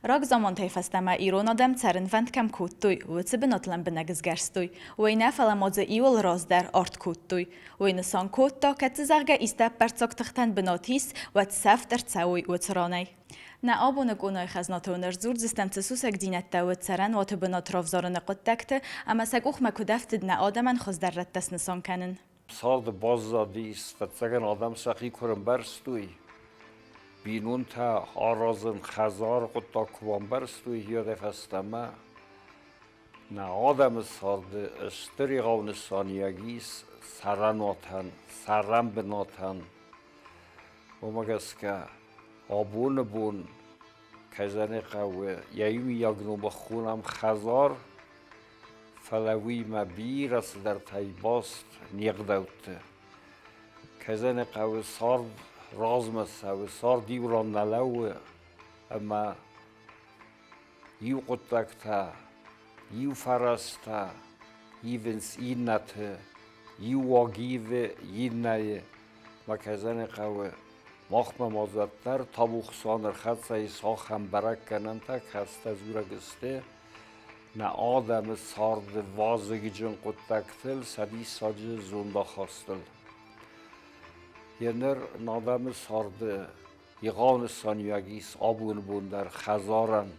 Рагзамантӕй фӕстӕмӕ ирон адӕм цӕрынвӕнд кӕм кодтой, уыцы бынат лӕмбынӕг сгӕрстой. Уый нӕ, фӕлӕ ма дзы иуыл раздӕр арт кодтой. Уый нысан кодта, кӕд дзы, зӕгъгӕ, исты ӕппӕрццаг тыхтӕн бынат ис, уӕд сӕфт ӕрцӕуой уыцы ранӕй. Нӕ абоны къонайы хӕзнаты уын ӕрдзурдзыстӕм, цы сусӕгдзинӕдтӕ уыд цӕрӕнуаты бынат равзарыны хъуыддӕгты ӕмӕ сӕ къухмӕ куыд ӕфтыд нӕ адӕмӕн хуыздӕр рӕттӕ снысан кӕнын. Царды баззадис, фыццагӕн адӕм сӕхи куы ӕрӕмбӕрстой, бинонтӕ аразын хӕдзары хъуыддаг куы бамбӕрстой, уӕдӕй фӕстӕмӕ нӕ адӕмы царды стыр егъау нысаниуӕг ис цӕрӕнуатӕн, цӕрӕнбынатӕн. Уымӕ гӕсгӕ абоны бон, кӕй зӕгъын хъӕуы, йӕ иумиаг номы хонӕм хӕдзар, фӕлӕ уыимӕ бирӕ цыдӕртӕй баст не гъдӕутты. Кӕй зӕгъын хъӕуы, цард размӕ цӕуы, цард иу ран нӕ лӕууы ӕмӕ иу хъуыддӕгтӕ, иу фӕрӕзтӕ ивынц иннӕты, иу уаг ивы иннӕйы. Мӕ кӕй зӕгъын хъӕуы, махмӕ ма уӕддӕр табу Хуыцауӕн ӕрхӕццӕ ис ахӕм бӕрӕггӕнӕнтӕ, кӕцытӕ дзурӕг сты, нӕ адӕмы царды вазыгджын хъуыддӕгтыл, сӕ диссаджы зондахастыл. Еныр нӕ адӕмы царды егъау нысаниуӕг ис абоны бон дӕр хӕдзарӕн.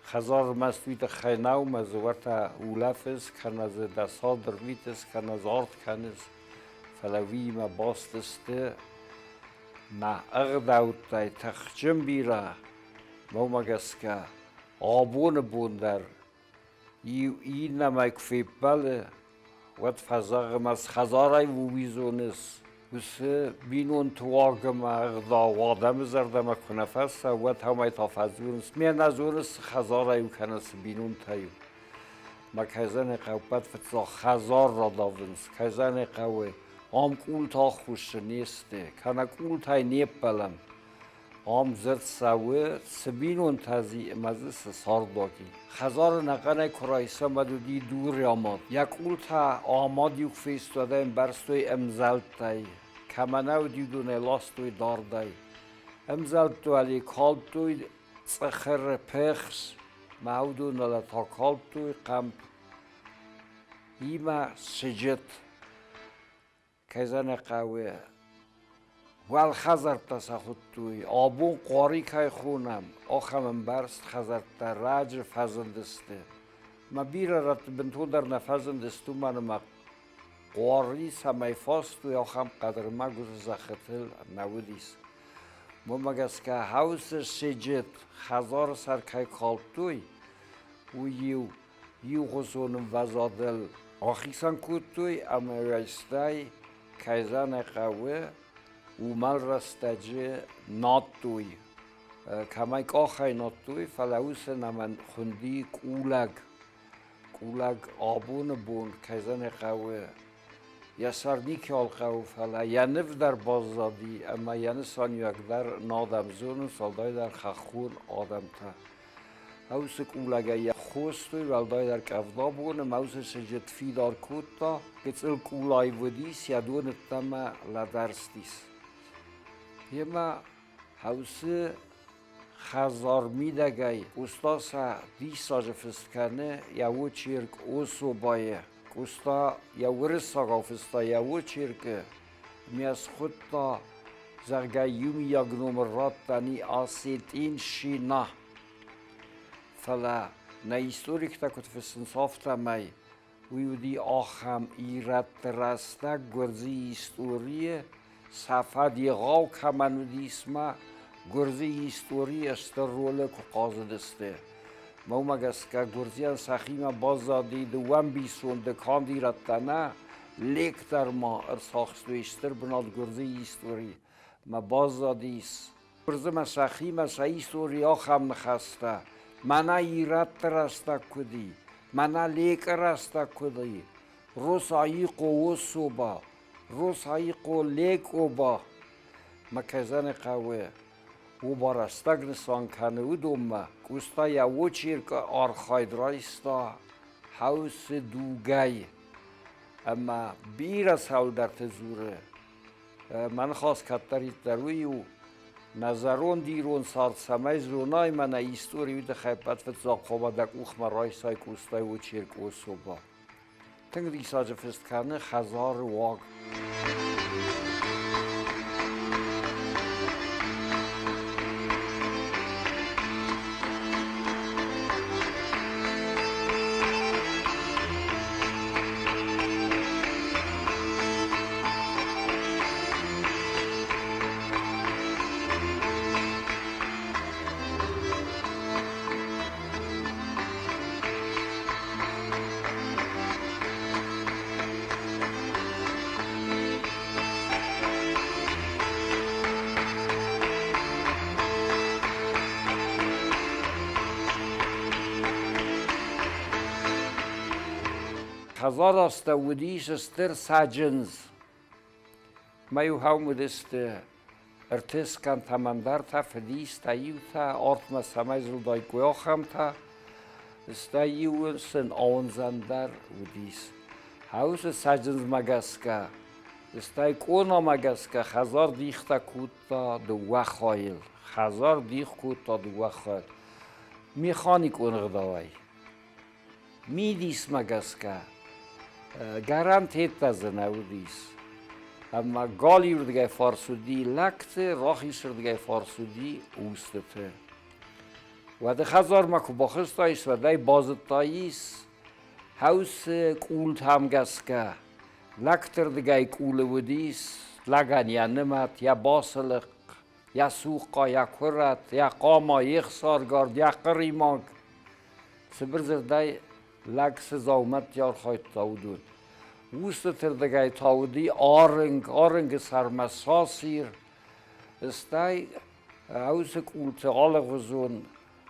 Хӕдзар ӕрмӕст уый тыххӕй нӕу, ӕмӕ дзы уӕртӕ улӕфыс, кӕнӕ дзы дӕ цард ӕрвитыс, кӕнӕ дзы арт кӕныс, фӕлӕ уыимӕ баст сты нӕ ӕгъдӕуттӕй тыхджын бирӕ. Уымӕ гӕсгӕ абоны бон дӕр иу иннӕмӕй куы феппӕлы, уӕд фӕзӕгъы, мӕ цы хӕдзарӕй уый зоныс, уыцы бинонты уаг ӕмӕ ӕгъдау адӕмы зӕрдӕмӕ куы нӕ фӕцӕуы, уӕд уымӕй та фӕдзурынц, ме нӕ зоныс, цы хӕдзарӕй у кӕнӕ цы бинонтӕй у. Мӕ кӕй зӕгъын хъӕуы, фыццаг хӕдзар радавынц, кӕй зӕгъын хъӕуы, ам къултӕ аххусы не сты, кӕнӕ къултӕй не ппӕлӕм. Ам дзырд цӕуы, цы бинонтӕ дзы ӕмӕ дзы цы цардуаг и. Хӕдзары ӕнӕхъӕнӕй куы райсӕм, уӕд уыди дуры амад. Йӕ къултӕ амад-иу куы фесты, уӕд ӕй ӕмбӕрзтой ӕмзӕлттӕй. Кӕмӕ нӕ уыди, уыдон ӕй ластой дардӕй. Ӕмзӕлтты уӕле калдтой цъыхыры пыхс, мӕ уыдон уӕле та калдтой хъӕмп имӕ сыджыт. Кӕй зӕгъын хъӕуы, уӕлхӕдзӕрттӕ сӕ хуыдтой. Абон къори кӕй хонӕм, ахӕм ӕмбӕрзт хӕдзӕрттӕ раджы фӕзындысты. Мӕ бирӕ рӕтты бынтондӕр нӕ фӕзындысты, уымӕн ӕмӕ къори цӕмӕй фастой, ахӕм хъӕдырмӕг уыцы зӕххытыл нӕ уыдис. Уымӕ гӕсгӕ хаусы сыджыт хӕдзары сӕр кӕй калдтой, уый-иу иугъуызон ӕмвӕзадыл ахицӕн кодтой ӕмӕ райстай, кӕй зӕгъын хъӕуы, уымӕл рӕстӕджы надтой. Кӕмӕй къахӕй надтой, фӕлӕ уыцы нӕмӕн хуынди къулӕг. Къулӕг абоны бон, кӕй зӕгъын хъӕуы, йӕ сӕр никуал хъӕуы, фӕлӕ йӕ ныв дӕр баззади ӕмӕ йӕ нысаниуӕг дӕр адӕм зонынц, уӕлдайдӕр хӕххон адӕмтӕ. Уыцы къулӕгӕй йӕ хостой, уӕлдайдӕр къӕвда боны ӕмӕ уыцы сыджыт фидар кодта, гыццыл къулаив уыдис, йӕ дон ӕддӕмӕ лӕдӕрстис. Йемӕ хӕусы хӕдзар мидӕгӕй Къоста сӕ диссаджы фыст кӕны йӕ очерк Особайы. Къоста йӕ уырыссагау фыста йӕ очеркы, ме схуыдта, зӕгъгӕ, иумиаг номыр радта ни Осетинщина. Фӕлӕ нӕ историктӕ куыд фыссынц, афтӕмӕй уый уыди ахӕм ирӕтты рӕстӕг гуырдзыйы историйы сӕ фӕд егъау кӕмӕн уыдис ма гуырдзыйы историйы стыр ролы куы хъазыдысты. Мӕнмӕ гӕсгӕ гуырдзыйӕн сӕхимӕ баззади дыууӕ ӕмбисонды канд ирӕттӕ нӕ, лектор ма ӕрцахстой стыр бынат гуырдзыйы историйы мӕ баззадис. Гуырдзымӕ сӕхимӕ сӕ истори ахӕм ныхӕстӕ: мӕнӕ ирӕтты рӕстӕг куыд и, мӕнӕ лекъы рӕстӕг куыд и, Росаихъо Особа, Росаихъо Лекъоба. Мӕ кӕй зӕгъын хъӕуы, оба рӕстӕг нысан кӕны уыдонмӕ. Къоста йӕ очеркы архайд райста хӕусы дугӕй ӕмӕ бирӕ цӕуылдӕрты дзуры. Мӕ ныхас кӕддӕриддӕр уый у. Нӕ зӕронд ирон цард цӕмӕй зонай, мӕнӕ истори уый тыххӕй ӕппӕт фыццаг хъуамӕ дӕ къухмӕ райсай Къостай очерк Особа. Тынг диссаджы фыст кӕны хӕдзары уаг. Хӕдзарастӕ уыдис стыр цӕджындз. Мӕ иу хаум уыдысты ӕртыскӕнтӕ, мӕндӕртӕ, фыдистӕ, иутӕ, артмӕ цӕмӕй зылдаиккой, ахӕмтӕ. Стӕй-иу сын ауындзӕн дӕр уыдис. Хаусы цӕджындзмӕ гӕсгӕ, стӕй къонамӕ гӕсгӕ хӕдзар дихтӕ кодта дыууӕ хайыл. Хӕдзар дих кодта дыууӕ хайыл. Механикон ӕгъдауӕй. Мидисмӕ гӕсгӕ гарантеттӕ дзы нӕ уыдис. Ӕмӕ галиуырдыгӕй фарс уыди лӕгты, рахисырдыгӕй фарс уыди устыты. Уӕды хӕдзармӕ куы бахызтаис, уӕд ӕй базыдтаис хӕусы къултӕм гӕсгӕ. Лӕгтырдыгӕй къулы уыдис лӕгӕн йӕ нымӕт, йӕ басылыхъхъ, йӕ цухъхъа, йӕ куырӕт, йӕ хъама, йе хсаргард, йӕ хъыримаг. Цыбыр дзырдӕй, лӕг цы дзаумӕтты архайдта, уыдон. Устыты рдыгӕй та уыди арынг, арынгы сӕрмӕ сасир, стӕй уыцы къулты алыгъуызон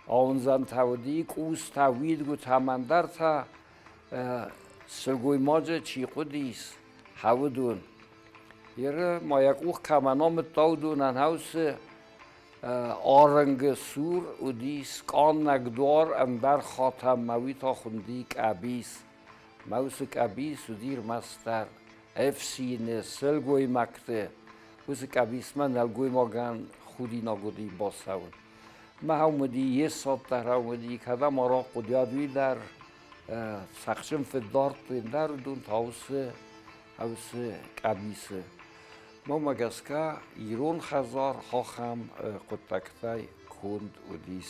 ауындзӕнтӕ уыди, къустӕ, уидгуытӕ, мӕндӕртӕ, сылгоймаджы чи хъуыдис, уыдон. Еры ма йӕ къух кӕмӕн амыдта, уыдонӕн уыцы Арынгы цур уыдис къаннӕг дуар ӕндӕр хатӕнмӕ, уый та хуынди къӕбиц. Мӕ уыцы къӕбиц уыди ӕрмӕстдӕр ӕфсины, сылгоймӕгты. Уыцы къӕбицмӕ нӕлгоймагӕн худинаг уыди бацӕуын. Мӕ ам уыди йе ссад дӕр ам уыди, кӕдӕм арахъхъ уыди, уый дӕр цӕхджын фыд дардтой, ӕндӕр уыдон та уыцы къӕбицы. Мӕнмӕ гӕсгӕ, ирон хӕдзар ахӕм хъуыддӕгтӕй конд уыдис.